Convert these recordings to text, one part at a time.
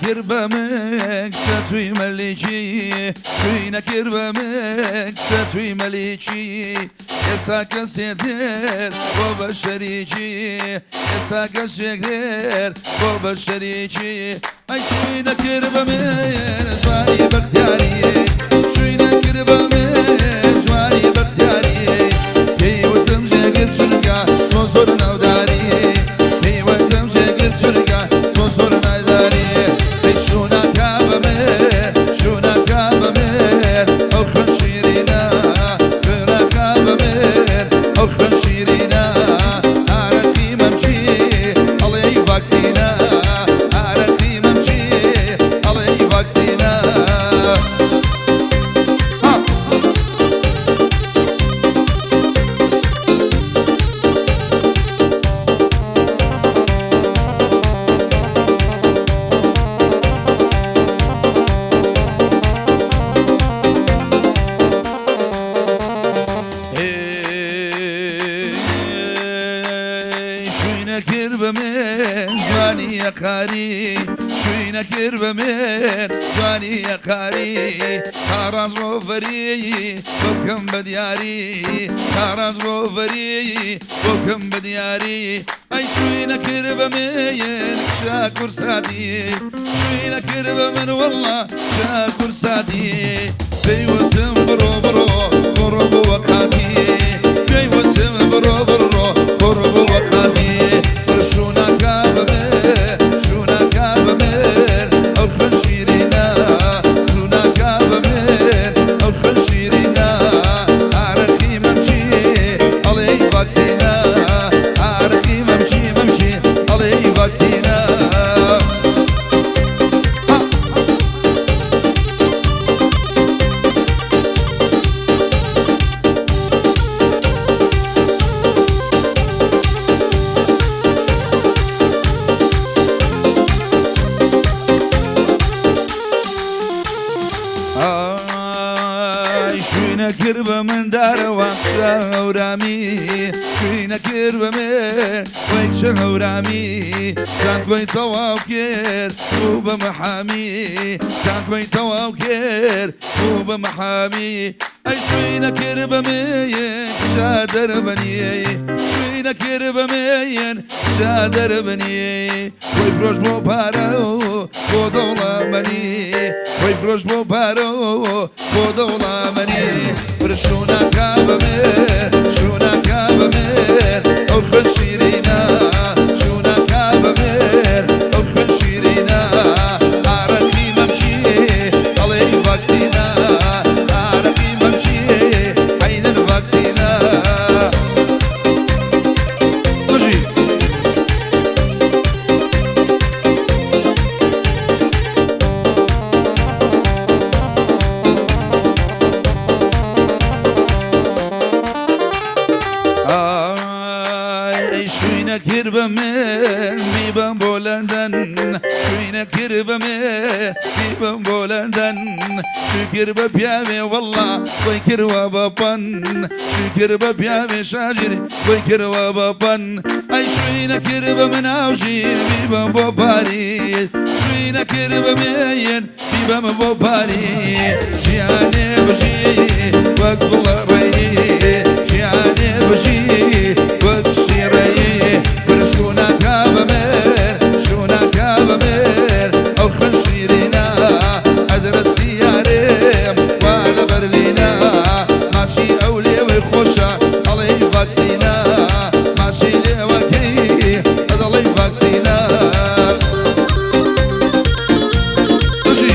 کرد بە من کچە توی مەلیکی، شووی نەکرد بە من کچە توی مەلیکی، ئێستا کەسێ تر بۆ بە شەریکی، ئێستا کەسێک تر بۆ بە شەریکی. ئەی شووی نەکرد بە من جوانی بەختیاری، شووی نەکرد بە من جوانی بەختیاری، پێی وتم جێگر چونکە تۆ زۆر ناوداری، پێی وتم جێگر چونکە تۆ زۆر ناوداری. ئەی شوو ناکا بە من، شوو ناکا بە من ئەو خوێن شیرینە، شوو ناکا بە من ئەو خوێن شیرینە، ئارەقی مەمکی ئەڵێی ڤاکسینە، ئارەقی مەمکی ئەڵێی ڤاکسینە. ها. شووی نەکرد بە من جوانی یەقاری، شووی نەکرد بە من جوانی یەقاری، تاڕاز ڕۆڤەری بۆ بکەم بە دیاری، تاڕاز ڕۆڤەری بۆ بکەم بە دیاری. ئەی شووی نەکرد بە من کچە کورساتی، شووی نەکرد بە من وەڵڵا کچە کورساتی، پێی وتم بڕۆ بڕۆ بڕۆ بۆ وەقاتی، پێی وتم بڕۆ بڕۆ بڕۆ بۆ وەقاتی. شوو ناکا بە من، شوو ناکا بە من ئەو خوێن شیرینە، شوو ناکا بە من ئەو خوێن شیرینە، ئارەقی مەمکی ئەڵێی ڤاکسینە، ئارەقی مەمکی مەمکی ئەڵێی ڤاکسینە. ها. ئای شووی نەکرد بە من دارەوە کچە هەورامی، شووی نەکرد بە من وەی کچە هەورامی، زانکۆی تەواو کرد بوو بە مەحامی، زانکۆی تەواو کرد بوو بە مەحامی. ئەی شووی نەکرد بە من کچە دەربەنی، شووی نەکرد بە من کچە دەربەنی، خۆی فرۆش بۆ پارە و بۆ دەوڵەمەنی، خۆی فرۆش بۆ پارە و بۆ دەوڵەمەنی. شوو ناکا بە من، شوو ناکا بە من ئەو خوێن شیرینە، شوو ناکا بە من ئەو خوێن شیرینە، ئارەقی مەمکی ئەڵێی ڤاکسینە، ئارەقی مەمکی عەینەن ڤاکسینە. بژی. ئای شووی نەکرد بە من بیبەم بۆ لەندەن، شووی نەکرد بە من بیبەم بۆ لەندەن، شووی کرد بە پیاوێ وەڵڵا خۆی کردوە بە پەن، شووی کرد بە پیاوێ شاژیر خۆی کردوە بە پەن. ئەی شووی نەکرد بە من هاوژیر بیبەم بۆ پاریس، شووی نەکرد بە من بیبەم بۆ پاریس. ژیانێ بژی وەک گوڵەڕێی، ژیانێ بژی وەک شیڕەیی، شوو ناکا بە من، شوو ناکا بە من ئەو خوێن شیرینە، ئەدرەسی یارێم وا لە بەرلینە، ماچی ئەو لێوەی خۆشە ئەڵێی ڤاکسینە، ماچی لێوەکەی ئەدەڵێی ڤاکسینە. بژی.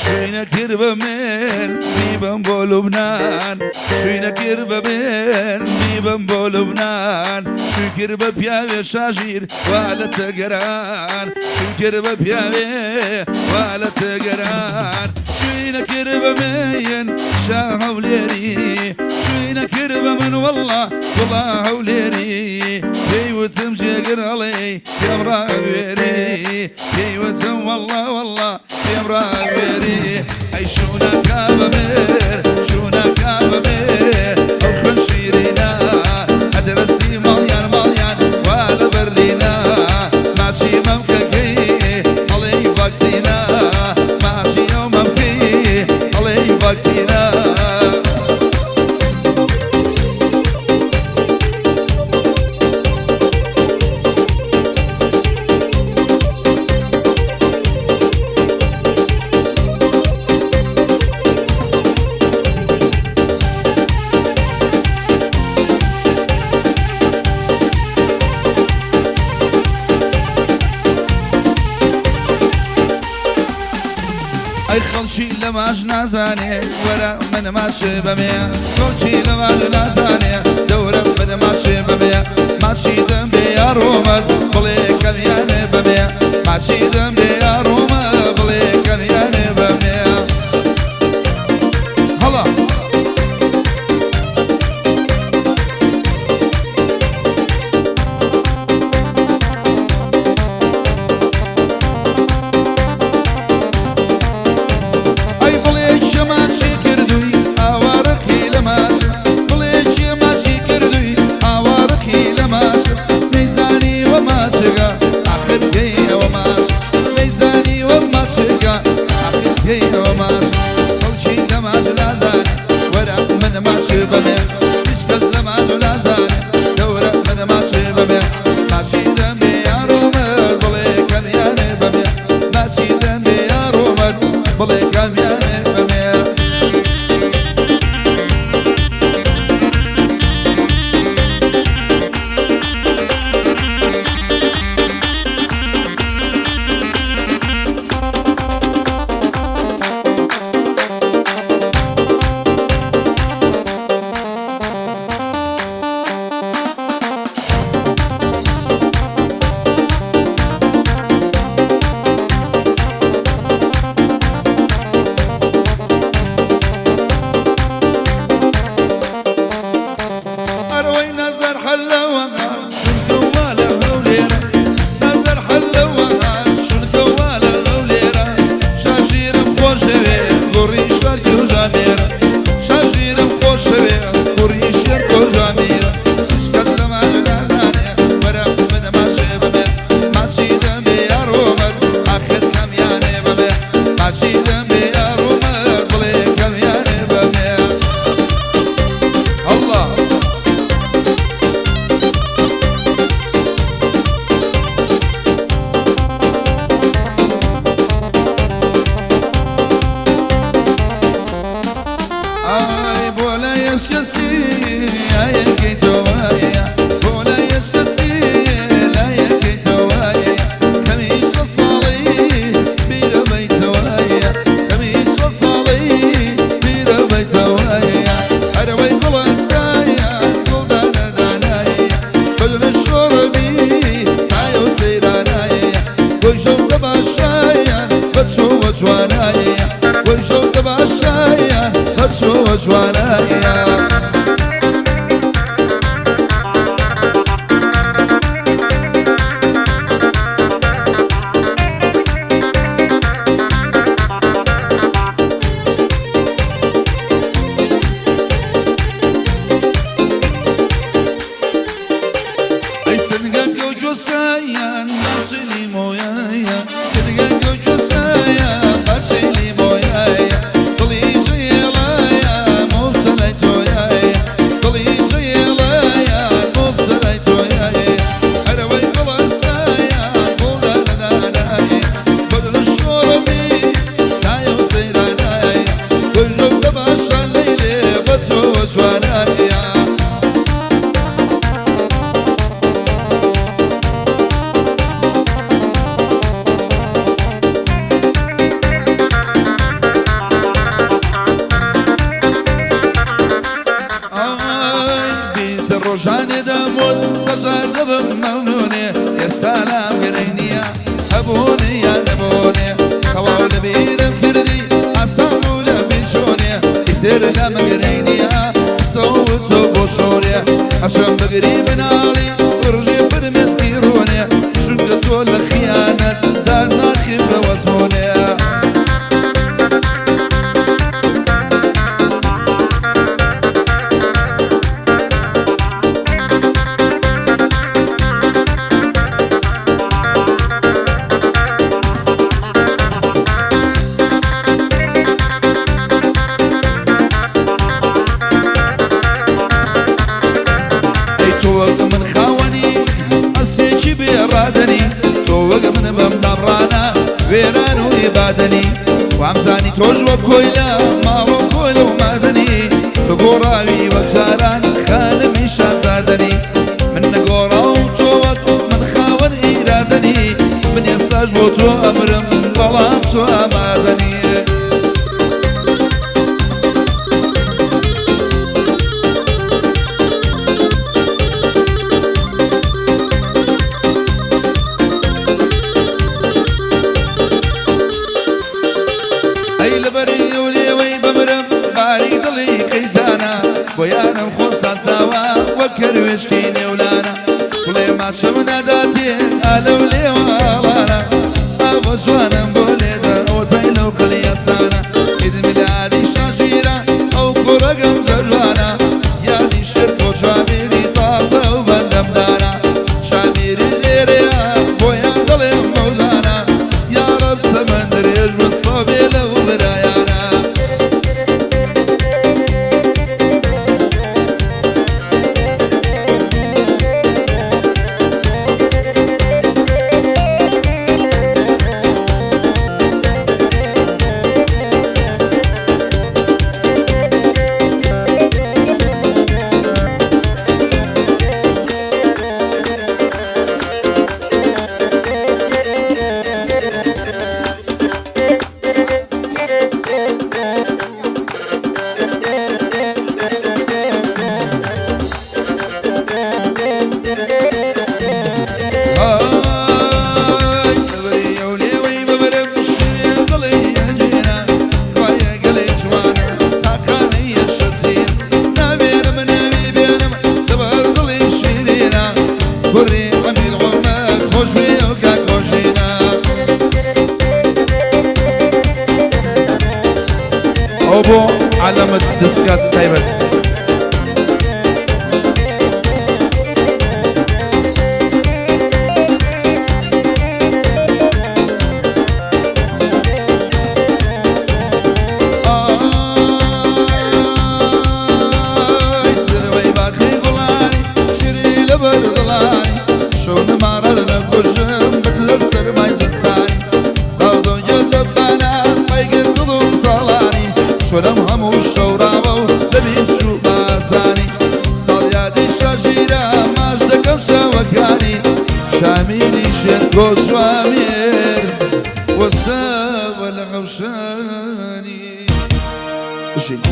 شووی نەکرد بە من بیبەم بۆ لوبنان، شووی نەکرد بە من بیبەم بۆ لوبنان، شووی کرد بە پیاوێ شاژیر وا لە تەگەران، شووی کرد بە پیاوێ وا لە تەگەران. شووی نەکرد بە من شا هەولێری، شووی نەکرد بە من وەڵڵا گوڵا هەولێری پێی وتم جێگر ئەڵێی پێم ڕابوێری پێی وتم وەڵڵا وەڵڵا پێم ڕابوێری ئەی شوو ناکا بە مێر شوو ناکا بە مێر ئەو خوێن شیرینە ئەدرەسی ماڵیان ماڵیان وا لە بەرلینە ماچی مەمکەکەی ئەڵێی ڤاکسینە ماچی ئەو مەمکەی ئەڵێی ڤاکسینە. ئەی خەڵکی لە ماش نازانێ وەرە منە ماچێ بەمێ خەڵکی لە ماش نازانێ دەورە منە ماچێ بەمێ ماچی دەم بێ یاڕۆمەت بڵێ کەمیانێ بەمێ ماچی دەم بێ یاڕۆمە بڵێ کەمیانێ بەمێ هەڵا. ئەی بڵێ کێ ماچی کردووی ئاوا ڕقی لە ماچ بڵێ کێ ماچی کردووی ئاوا ڕقی لە ماچ نەیزانیوە ماچگە ئاخر پێیەوە ماچ نەیزانیوە ماچگە ئاخر پێیەوە ماچ خەڵکی لە ماچ لازانێ وەرە منە ماچ بەمێ هیچ کەس لە ماچ لازانێ دەورە منە ماچ بەمێ ماچی دەم بێ یاڕۆمە بڵێ کەمیانێ بەمێ ماچی دەم بێ یاڕۆمە بڵێ کامیانێ بەمێ. ئەرەوەی نەزەر حەلەوە چونکە وا لە هەولێرە نەزەر حەلەوە چونکە وا لە هەولێرە شاژیرم خۆشەوێ کوڕی شارکی و ژامێرە شاژیرم خۆشەوێ کوڕی شێرکۆ ژامێرە هیچ کەس لە ماچ نازانێ وەرە منە ماچێ بەمێ ماچی دەم بێ یاڕۆمەت ئاخر کەمیانێ بەمێ ماچی دەم بێ یاڕۆمەت بڵێ کەمیانێ بەمێ هەڵا. ئای بۆ لای ئەشکەسی ئایەکەی تۆوایە بۆ لای ئەشکەسی لایەکەی تۆوایە کەمیشە ساڵی بیرە بەیتەوایە کەمیشە ساڵی بیرە بەیتەوایە هەرەوەی گوڵستایە گوڵدانە دانایە بەدنە شۆڕەبی سایە و سەیرانایە گۆیژە و تەماشایە بەچۆوە جوانایە گۆیژە و تەماشایە بەچۆوە جوانایە. ئەی سنگەکە و جۆسایان باچلی مۆیایە سنگەکە و جۆسایان باچلی مۆیایە دڵی جێڵایە مبتەلای تۆیایە دڵی جێڵایە مبتەلای تۆیایە هەرەوەی گوڵەسایە گوڵدانەدانایە بەدڵ شۆڕەبی سایە و سەیرانایە گوژە و تەماشا لەیلێ بەچۆوە جوانایە. ئای بیت ڕۆژانێ دەموت سەجار دەبم مەمنونێ ئێستا لام گرنگ نییە هەبوونێ یان نەبوونێ تەواو لەبیرم کردی ئاسان بوو لە بیچۆنێ ئیتر لام گرنگ نییە قسە و ئەشەم بگری بناڵی ڕژێ فرمێسکی ڕۆنێ چونکە تۆ لە خیانەت داد ناخیم بە وەزمۆنێ. ئەی تۆ وەک من خاوەنی ئەسێکی بێڕادەنی، تۆ وەک من بەم دامڕانە وێران و ئیبادەنی، وامزانی تۆش وەک کۆیلە ماڵ و کۆیلە و مادەنی، تۆ گۆڕاوی وەک جاران خانمی شازادەنی، من نەگۆڕاوم تۆ وەک من خاوەن ئیرادەنی، من ئێستاش بۆ تۆ ئەمرم بەڵام تۆ ئامادەنی. ئەی لەبەری و لێوەی بمرم باری دڵی قەیزانە، بۆ یارم خۆم سازاوە وەک کەروێشکی نێولانە، بڵێ ماچەم ناداتێ ئالەو لێواڵانە، ئاوە جوانم بۆ لێدە ئەوە تای لەو قلیاسانە، ئیدملادی شاژیرە ئەو کوڕەگەم جەژوانە، یادی شێرکۆ جوامێری تازە و بەندەمدانە، شامیری لێرەیە بۆیان دەڵێم مەولانا، یاڕەب تەمەن درێژ بن سڵاو بێ لەو برایانە. ئای لەبەری ئەو لێوەی بمرم شێر دڵی ئەگێرە، خوایە گەلێ جوانە تاقانەی شەزین، ناوێرم ناوی بێنم لەبەر دڵی شیرینە، کوڕی ئەمیر عومەر خۆش بێ ئەو کاک خۆشینە. ئەو بۆ عەلەمت دەسکات تایبەت. ئای سروەی باخی گوڵانی شیری لەبەر دڵانی، شەو نەمارە نەکوژم بت لە سەرمای زستانی، تازە گەزەبانە پەیگرتڵ و تاڵانی، چۆنم هەموو شەوراوە و لەبیر چوو بازانی، ساڵیادی شاژیرە ماچ دەکەم شەوەکانی، شامیلی شێرکۆ جوامێر وەساوە لە حەوشانی. بژین.